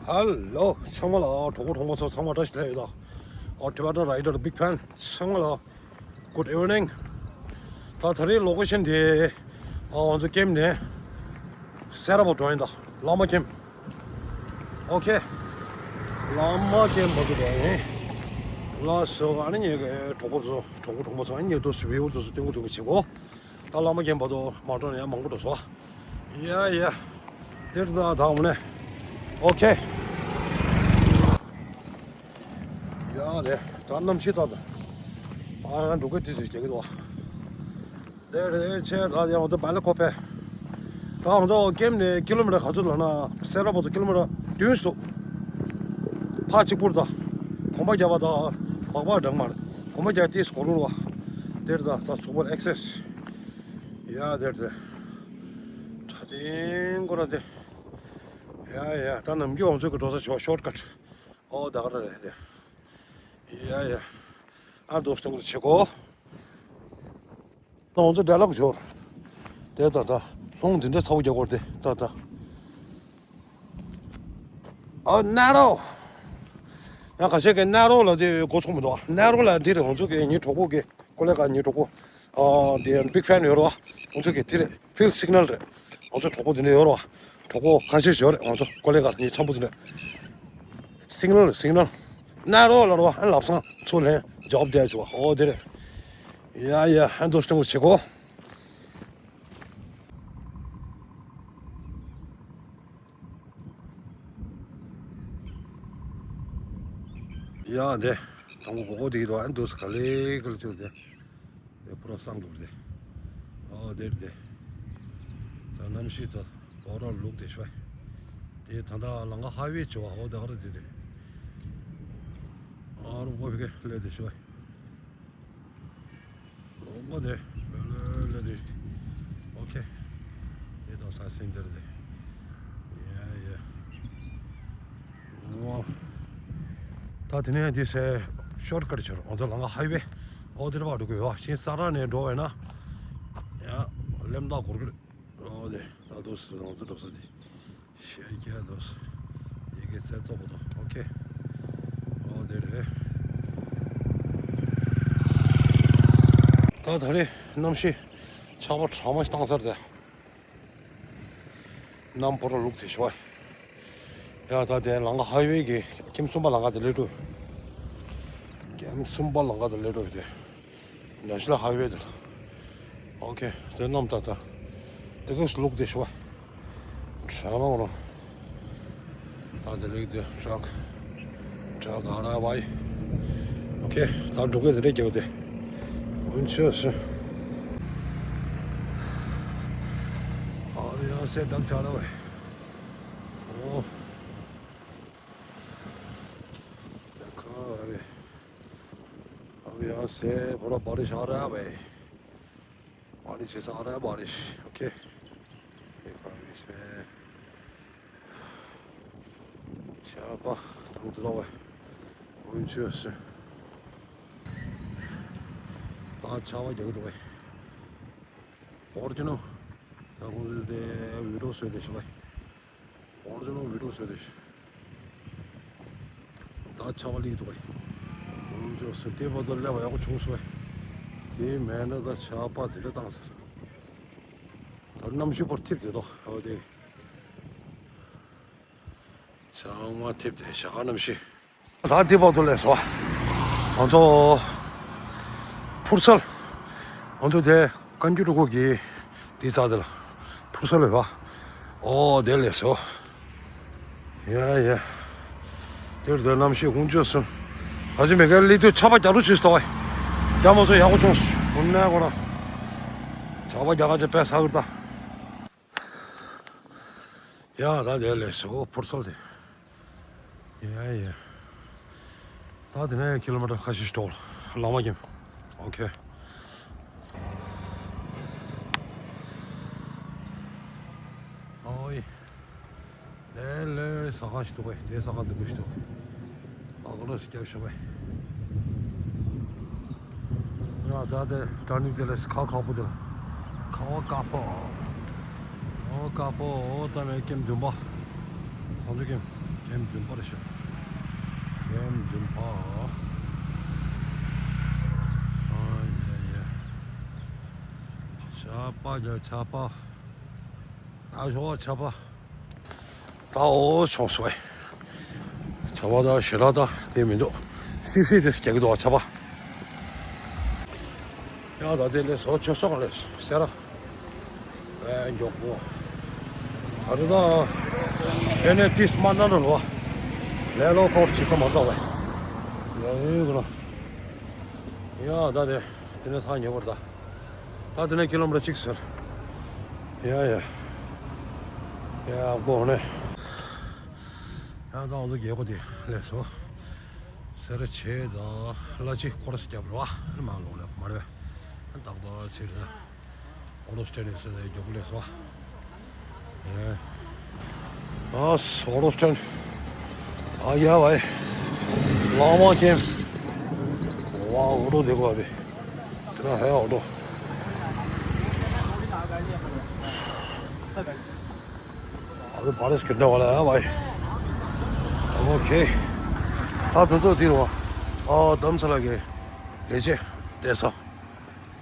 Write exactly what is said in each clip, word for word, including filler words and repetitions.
Hello ཚང་མ་ལ་གྲོགས་པོ་གྲོགས་མོ་ཚོ་ཚང་མ་བཀྲ་ཤིས་བདེ་ལེགས་ཡོད་ད། ཨོ་Tibetan Rider Big Fan ཚང་མ་ལ་good evening། ད་ད་རེས་ལོ་ཀེ་ཤན་དེ་ཨ་ང་ཚོ་ཀེམ་ནས་སེ་ར་བོ་འགྲོ་ཡིན་ད། བླ་མ་ཀེམ། ཨོ་ཁེ། བླ་མ་ཀེམ་བར་དུ་འགྲོ་ཡིན། ལགས་སོ། ཨ་ནི་ངེད་ཀྱི་གྲོགས་པོ་ཚོ་གྲོགས་པོ་གྲོགས་མོ་ཚོ་ཨ་ནི་ངེད་དུ་སུ་བེའུ་དུ་སུ་སྟོན་གོ་སྟོན་གོ་བྱེད་གོ། ད་བླ་མ་ཀེམ་བར་དུ་མ་འགྲོ་ནས་ཡང་མང་པོ་འགྲོ་སོ། ཡ་ཡ། དེར་ད་ད་འོ་ནས། ཨོ་ཁེ། ཡ་རེད། ད་གནམ་གཤིས་ད་ད། ཨ་ཡང་འགྲོ་གི་དུས་ཚོད་རྒྱག་གི་འདུག་བ། དེ་རེད་ཆེ་ད་ཡང་འོ་ད་བལ་ལ་ཁོ་པས། ད་འོ་ད་ཀེམ་ནས་ཀི་ལོ་མི་ཊར་ག་ཚོད་ལ་ན་སེ་ར་བོ་ད་ཀི་ལོ་མི་ཊར་བདུན་སོ། ཕ་གཅིག་པུར་ད། གོམ་པ་རྒྱབ་པ་ད། སྦག་སྦག་འགྲང་མ་རེད། གོམ་པ་རྒྱབ་ཏེ་སྐོར་རུ་བ། དེར་ད་ད་ཚོགས་པར་ཨེག་སེ་སི། ཡ་དེར་དེ། ད་དེང་ཁོ་ར་དེ། ཡ་ཡ་ད་ནམ་རྒྱུན་ང་ཚོ་གི་འགྲོ་ས་ཆོག་ཤོར་ཀཊ། ཨོ་ད་ག་ར་རེད་དེ། ཡ་ཡ། ཨ་འདུག་སྟོང་དུ་བྱེད་གོ། ང་ཚོ་འདྲ་ལག་ཞོར། དེ་ད་ད། ལྷོང་འདི་འདྲ་ཚ་བོ་རྒྱག་གོ་དེ་ད་ད། ཨ་ནེ་རོ། ཡང་ཁ་ཤས་ཀྱིས་ནེ་རོ་ལ་དེ་གོ་ཚོགས་མི་འདུག་ནེ་རོ་ལ་འདི་རེད་ང་ཚོ་གི་ངའི་གྲོགས་པོ་གི་ཀོ་ལེ་ག་ངའི་གྲོགས་པོ། ཨ་དེ་ཡང་བིག་ཕེན་ཡོད་རེད་བ། ང་ཚོ་གི་དེ་རེད་ཕིལ་སིག་ནལ་རེད། ང་ཚོ་གྲོགས་པོ་དེ་འདྲ་ཡོད་རེད་བ། གྲོགས་པོ་ཁ་ཤས་ཤིག་ཡོད་རེད་ང་ཚོ་ཀོ་ལེ་ག་ངའི་འཆམ་པོ་དེ་འདྲ། སིག་ནལ་སིག་ནལ། ནེ་རོ་ལ་རེད་བ་ཨ་ལབ་སང་ཚོ་ལན་ཇོབ་བསྡད་བྱུང་བ་ཨོ་དེ་རེད། ཡ་ཡ་ཧན་དོ་སྟོན་གོ་བྱེད་གོ། ཡ་དེ། དང་པོ་གོ་གོ་དེ་གི་དོ་ཨན་དུ་སི་ག་ལེ་ག་ལེ་ཅུ་དེ། དེ་པུ་ར་སང་དུ་དེ། ཨོ་དེ་དེ། ད་གནམ་གཤིས་ད་བོ་ར་ལུག་དེ་ཤོད། དེ་ད་ད་ལང་ཀ་ཧའི་ཝེ་ཅུ་ཨོ་དེ་ག་ར་དེ་དེ། ཨ་རུ་བོ་ཕི་ཀེ་ལེ་དེ་ཤོད། ལོག་པ་དེ། ལེ་ལེ་ལེ་དེ། ཨོ་ཁེ། དེ་དང་ལྷ་སེང་དེར་དེ། ཡ་ཡ། ཨོ། ད་དེ་ནས་དེ་སེ་ཤོར་ཀཊ་ཆོར་ང་ཚོ་ལང་ཀ་ཧའི་ཝེ། ཨོ་དེར་བ་འགྲོ་དགོས་ཡོད་ཤིང་ས་ར་ནས་འགྲོ་བས་ན། ཡ། ལེམ་ད་གོར་གི་རེད། ཨོ་དེ་ད་དུ་སི་ང་ཚོ་འགྲོ་ས་དེ། ཤེས་རྒྱ་དོ། ཡི་གེ་གསལ་ཐོག་པོ་དང་ཨོ་ཁེ། ཨོ་དེ་རེད། ད་ད་རེས་གནམ་གཤིས་ཆར་པ་གྲང་མོ་ཞིག་བཏང་ཚར་དེ། གནམ་བོ་ར་ལུག་ཚེ་ཤོ། ཡ་ད་དེ་ལང་ཀ་ཧའི་ཝེ་གི་ཀེམ་གསུམ་པ་ལང་ཀ་དེ་སླེབས་འགྲོ། ཀེམ་གསུམ་པ་ལང་ཀ་དེ་སླེབས་འགྲོ་དེ། ནེ་ཤ་ནལ་ཧའི་ཝེ་དེ། ཨོ་ཁེ། དེ་གནམ་ད་ད། དེ་གི་ལུག་དེ་ཤོ། ཧྲ་མ་འོ་རང་། ད་དེ་ལེགས་དེ་ཊྲག་ཊྲག་ཨ་ར་བའི། ཨོ་ཁེ། ད་འགྲོ་གི་དེ་རེད་རྒྱག་དེ། འོན་ཆོས་སུ། ཨ་རེ་ཡང་སེ་ཌག་ཆ་ར་བའི། ཨོ། ཁ་རེ། ཨ་རེ་ཡང་སེ་བོ་ར་བ་རི་ཤ་ར་བའི། पानी से सारा है बारिश। ओके। देखो अभी इसमें ཆར་པ་དང་དུ་ལོ་བས་འོན་ཆོས་སུ། ད་ཆར་པ་རྒྱག་འདུག་བས། འོར་གྱི་ནོ། ད་ཁོང་ཚོས་དེ་བི་ཌིའོ་བཟོས་ཏེ་ཤི་བས། ཨོ་རི་ཇི་ནལ་བི་ཌིའོ་བཟོས་ཏེ། ད་ཆར་པ་ལིག་འདུག་གས། ཨོ་རི་ཇི་ནལ་སུ་དེ་བར་དུ་སླེབས་པ་ཡག་པོ་བྱུང་སོང་བས། དེ་མེད་ན་ད་ཆར་པ་དེ་འདྲ་བཏང་ཟེར། ད་གནམ་གཤིས་པར་ཐིབས་བསྡད་དོ་ཨོ་དེ། ཆར་པ་ཐིབས་ཏེ་ཞག་གནམ་གཤིས། ད་འདི་བར་དུ་སླེབས་སོང་། ང་ཚོ་ཕུར་སལ། ང་ཚོ་དེ་བཀའ་འགྱུར་སྒོ་གི་འདི་རྩ་དེ་ལ་ཕུར་སལ་ལ་བ། ཨོ་དེ་སླེབས་སོང་། ཡ་ཡ། དེར་དེ་གནམ་གཤིས་ཀུན་སྤྱོད་སོང་། ཨ་ཅེ་མེ་ག་ལི་དུ་ཆར་པ་རྒྱག་རུ་ཆུ་ཟེར་བ། རྒྱ་མ་ཚོ་ཡག་པོ་བྱུང་སོང་། ཁོ་ན་ཁོ་ན། ཆར་པ་རྒྱག་ག་ཅེ་པས་ས་གིར་ད། ཡ་ད་དེ་ལས་སོ་ཕུར་སལ་དེ། ཡ་ཡ། ད་དེ་ནས་ཀི་ལོ་མི་ཊར་ཁ་ཤས་ཤིག་འགྲོ་ལ་མ་ཀྱིམ། ཨོ་ཁེ། ཨོ་ཡི། ལེ་ལེ་ཟ་ཁང་ཞིག་འདུག་གས། དེ་ཟ་ཁང་འཛུགས་པ་ཞིག་འདུག་གས། ཨ་ཁོ་ལོ་སྐྱབས་ཞུ་བས། ཡ་ད་དེ་ཊར་ནིང་དེ་ལས་ཁ་ཁག་པོ་དེ་ལ། ཁ་བ་དཀར་པོ། ཁ་བ་དཀར་པོ་ཨོ་ད་མེ་ཀེམ་བདུན་པ། ས་འཛུགས་ཀེམ། ལན་བདུན་པར་ཤོག་ལན་བདུན་པ། ཨ་ཡེ་ཡེ། ཆར་པ་ཡ་ཆར་པ། ད་ཞོགས་ཆར་པ། ད་འོ་ཆོག་སོང་ཨེ། ཆར་པ་ད་ཞེ་དྲག་ད་དེ་མི་འདུག་སིབ་སིབ་དེ་རྒྱག་གི་འདུག་ཆར་པ། ཡང་ད་དེ་ལས་སོ་ཆོས་སོགས་ལས་སོ་སེ་ར། ཨེ་མགྱོགས་པོ། ད་རེས་ད། དེ་ནས་ཏིས་མ་ན་ནོ་རོ། ལས་ལོ་ཁོག་ཅི་ས་མ་ཏོག་བས། ཡ་ཡོད་གི་ན། ཡ་ད་དེ། དེ་ནས་ཐག་ཉེ་བར་ད། ད་དེ་ནས་ཀི་ལོ་མི་ཊར་གཅིག་ཟེར། ཡ་ཡ། ཡ་སྒོ་ནས། ཡང་ད་འོ་ཚོ་རྒྱལ་སྒོ་དེ་ལས་སོ། སེ་ར་བྱེས་དང་གླ་ཆ་ཁོ་ར་སི་རྒྱབ་རོ་ཨ་ནི་མ་ལོག་ལས་མ་རེད། ཏག་ཏག་ཕྱིར་ད། ཨོ་ལོ་སི་ཊན་ནི་སེ་ར་རྒྱལ་སྒོ་ལས་སོ། ཨེ། ཨ་ཨོ་ལོ་སི་ཊན། ཨ་ཡ་ཝའི། ལ་མ་ཁེམ། ཝ་ཨོ་ལོ་དེ་གོ་བ་བི། དེ་ན་ཧེ་ཨོ་ལོ། ཨ་ལོ་བ་རེ་སི་ཀི་འདྲ་བ་ལ་ཨ་བའི། ཨོ་ཁེ། ད་དུ་ཚོ་དེ་རུ་བ། ཨ་དམ་ཚ་ལ་གེ། ལས་བྱེད། བསྡད་ས།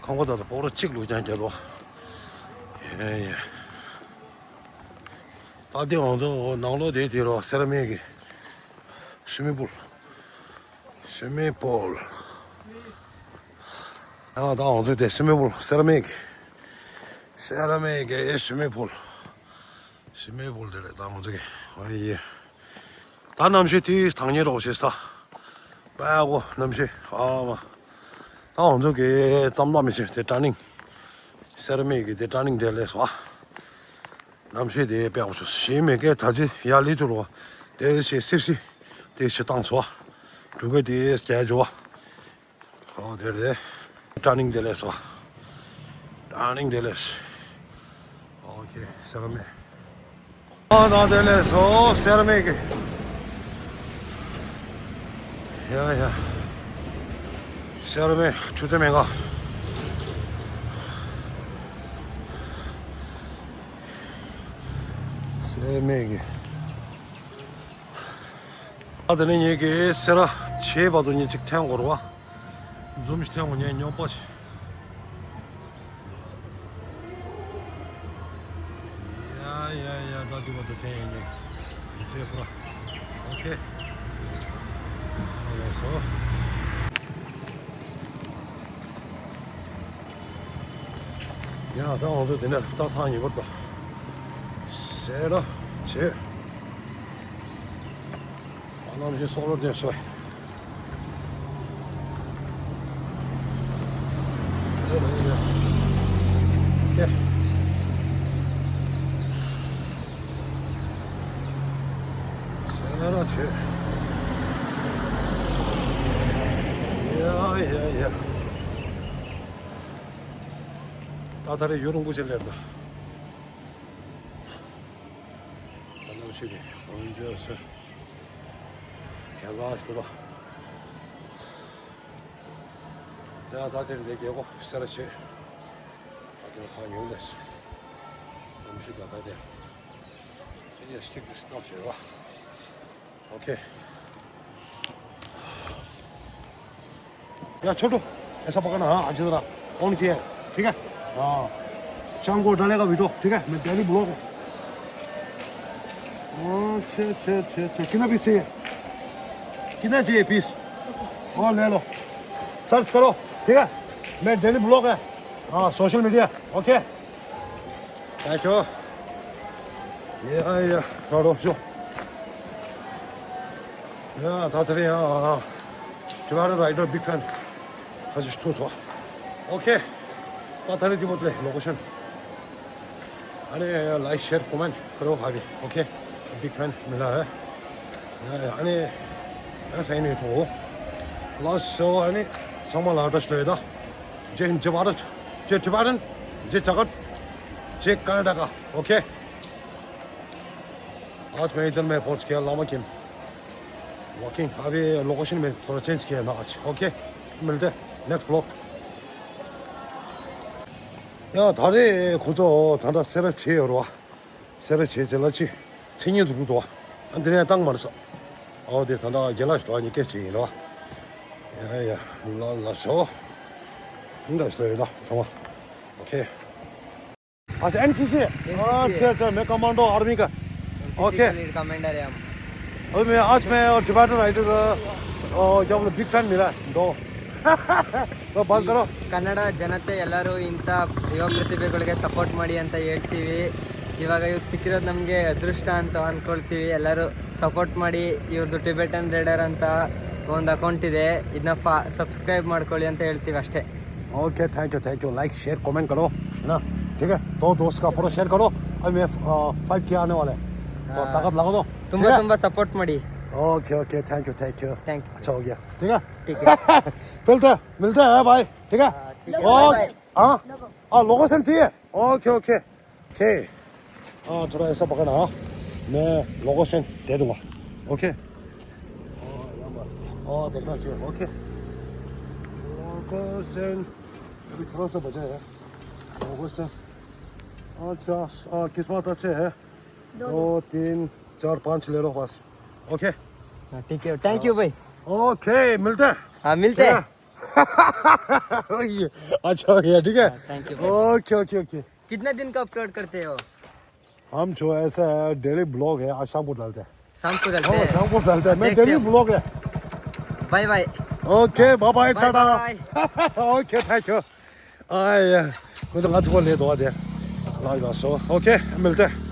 ཁང་པ་དག་ལ་སྤོ་རོ་གཅིག་ལུས་ཀྱང་རྒྱལ་ལོ། ཡེ་ཡེ། ད་དེ་འོང་ཚོ་ནང་ལོ་དེ་དེ་རོ་སེ་ར་མིག་གི། སུ་མི་པུལ། སུ་མི་པུལ། ཡང་ད་འོང་ཚོ་དེ་སུ་མི་པུལ་སེ་ར་མིག་གི། སེ་ར་མིག་གི་སུ་མི་པུལ། སུ་མི་པུལ་དེ་རེད་ད་འོང་ཚོ་གི། ཨ་ཡེ། ད་གནམ་གཤིས་དེ་དང་ཉེ་རོགས་ཞེས་ས། པའི་གོ་གནམ་གཤིས་ཨ་མ། ད་འོང་ཚོ་གི་ཙམ་ལ་མི་ཤེས་དེ་ཊར་ནིང་། སེ་ར་མིག་གི་དེ་ཊར་ནིང་དེ་ལས་སོ། གནམ་གཤིས་དེ་དཔེ་གོ་ཆོག་ཞེས་མེད་ཀའི་ད་ཅི་ཡར་ལི་ཐུ་རོ། དེ་ཞེས་སིབ་སིབ། དེ་ཞེས་བཏང་སོ། འབྲུག་གི་དེ་སྐྱ་ཇོ། ཨོ་དེ་རེད། ཊར་ནིང་དེ་ལས་སོ། ཊར་ནིང་དེ་ལས། ཨོ་ཁེ་སེ་ར་མིག་ཨ་ད་དེ་ལས་སོ་སེ་ར་མིག་གི། ཡ་ཡ། སེ་ར་མིག་ཆུ་དེ་མེད་ག་སེ་ར་མིག་གི། ཨ་དེ་ནས་ངེད་ཀྱིས་སེ་ར་བྱེས་བར་དུ་ཉིན་གཅིག་ཐེངས་འགོར་བ། འཛུམ་ཞིག་ཐེངས་འགོར་ཉན་སྙོམས་པ་ཞིག་ཡ་ཡ་ཡ་ད་དུ་བར་དུ་ཐེངས་ཡིན་ཉིན་གཅིག་ཐེངས་འགོར་བ། ཨོ་ཁེ། ཨ་ལས་སོ། ཡ་ད་འོང་ཚོ་དེ་ནས་ད་ཐག་ཉེ་བར་དུ། སེ་ར་བྱེས། ཨ་གནམ་གཤིས་སོགས་ལོར་ལྡན་སོ། སེ་ར་བྱེས། ཡ་ཡ་ཡ། ད་ད་རེས་ཡུན་རིང་པོ་ཅིག་སླེབས་ད། ད་གནམ་གཤིས་དེ་འོན་ཀྱང་སེ། ཁྱེད་ལ་ཞུ་ལ། ཡ་ད་དེར་འདི་རྒྱལ་སྒོ་སེ་ར་བྱེས། ད་དེར་ཐག་ཉུང་ལས། གནམ་གཤིས་ད་ད་དེ། ཁྱེད་ཉིད་སྐྱིད་ཀྱི་སྣང་བྱེད་པ། ཨོ་ཁེ། या छोटू, ऐसा पकड़ना, हाँ, अच्छी तरह। ऑन किया है, ठीक है? हाँ। शाम को डालेगा वीडियो, ठीक है? मैं डेली ब्लॉग है। हाँ, छे, छे, छे, छे। कितना पीस चाहिए? कितना चाहिए पीस? और ले लो। सर्च करो, ठीक है? मैं डेली ब्लॉग है। हाँ, social media, okay? Thank you. Yeah, yeah. ད་རོགས་ཞུ། ཡ་ད་དེ་རིང་ཡང་Tibetan Rider big fan ཁ་ཅིག་ཐུག་སོང་། ཨོ་ཁེ། ད་དེ་རིང་དེ་མོ་ལས་ལོ་ཀེ་ཤན། ཨ་ནི་like, share, comment ཀ་རོ་ཧ་བི། ཨོ་ཁེ། big fan མི་ལ་ཧེ། ཡ་ཡ་ཨ་ནི་ཡང་སེ་ནས་ཐོ། ལགས་སོ། ཨ་ནི་ཚང་མ་ལ་བཀྲ་ཤིས་བདེ་ལེགས། जय हिंद, जय भारत, जय टिबेटन, जय जगत, जय कर्नाटका। ओके। आज मैं इधर में पहुंच गया लामा किम। वॉकिंग, अभी लोकेशन में थोड़ा चेंज किया ना आज। ओके, मिलते हैं नेक्स्ट ब्लॉग। ཡ་ད་རེས་ཁོ་ཚོ་ད་ལྟ་སེ་ར་བྱེས་ཡོད་རེད་བ། སེ་ར་བྱེས་ལ་ཅི་མཚན་ཉིད་དུ་རུ་དོ། འདི་ནས་བཏང་མ་རེད་ས། ཨོ་དེ་ད་ལྟ་རྒན་ལགས་ཞུ་བ་གཉིས་ཀས་བྱས་ཡིན་རོ། ཡ་ཡ། ལ་ལ་ཞོ། འདྲ་ཞོ་ཡོད་ད་ཚང་མ། ཨོ་ཁེ། अच्छा एनसीसी। अच्छा अच्छा। मैं कमांडो आर्मी का। ओके। कमांडर है हम। अभी मैं आज मैं टिबेटन राइडर, क्या बोला, बिग फैन मेरा दो। तो बात करो। ಕನ್ನಡ ಜನತೆ ಎಲ್ಲರೂ ಇಂಥ ಯುವ ಪ್ರತಿಭೆಗಳಿಗೆ ಸಪೋರ್ಟ್ ಮಾಡಿ ಅಂತ ಹೇಳ್ತೀವಿ. ಇವಾಗ ಇವ್ರು ಸಿಕ್ಕಿರೋದು ನಮಗೆ ಅದೃಷ್ಟ ಅಂತ ಅಂದ್ಕೊಳ್ತೀವಿ. ಎಲ್ಲರೂ ಸಪೋರ್ಟ್ ಮಾಡಿ. ಇವ್ರದ್ದು ಟಿಬೆಟನ್ ರೈಡರ್ ಅಂತ ಒಂದು ಅಕೌಂಟ್ ಇದೆ, ಇದನ್ನ ಫಾ ಸಬ್ಸ್ಕ್ರೈಬ್ ಮಾಡ್ಕೊಳ್ಳಿ ಅಂತ ಹೇಳ್ತೀವಿ ಅಷ್ಟೇ. Okay, thank you, thank you. Like, share, comment करो, है ना? ठीक है, दो दोस्त का पूरा शेयर करो। अभी मैं फाइव के आने वाला है, तो ताकत लगा दो। ತುಂಬ ತುಂಬ ಸಪೋರ್ಟ್ ಮಾಡಿ. Okay okay, thank you, thank you. Thank you. अच्छा हो गया, ठीक है। ठीक है. मिलते हैं, मिलते हैं भाई, ठीक है। ठीक है, ओके। बाय। हाँ। हाँ, लोकेशन चाहिए। Okay okay. ओके। हाँ, थोड़ा ऐसा पकड़ना, हाँ। मैं लोकेशन दे दूंगा। ओके। हाँ, देखना चाहिए। ओके। लोकेशन अभी थोड़ा सा बचा है। लोकेशन। अच्छा। हाँ, किस्मत अच्छे है। दो, तीन, चार, पाँच ले लो बस। ओके। हाँ, ठीक है, थैंक यू भाई। ओके, मिलते हैं। हाँ, मिलते हैं। ये, अच्छा हो गया, ठीक है। हाँ, थैंक यू भाई। Okay okay okay. कितने दिन का अपलोड करते हो? हम जो ऐसा है, डेली ब्लॉग है, आज शाम को डालते हैं। शाम को डालते हैं। शाम को डालते हैं। मैं डेली ब्लॉग है। Bye bye. Okay, bye bye, ta ta. Okay, thank you. आए, कुछ हाथ को ले दो दे। लाज बासो। ओके, मिलते हैं।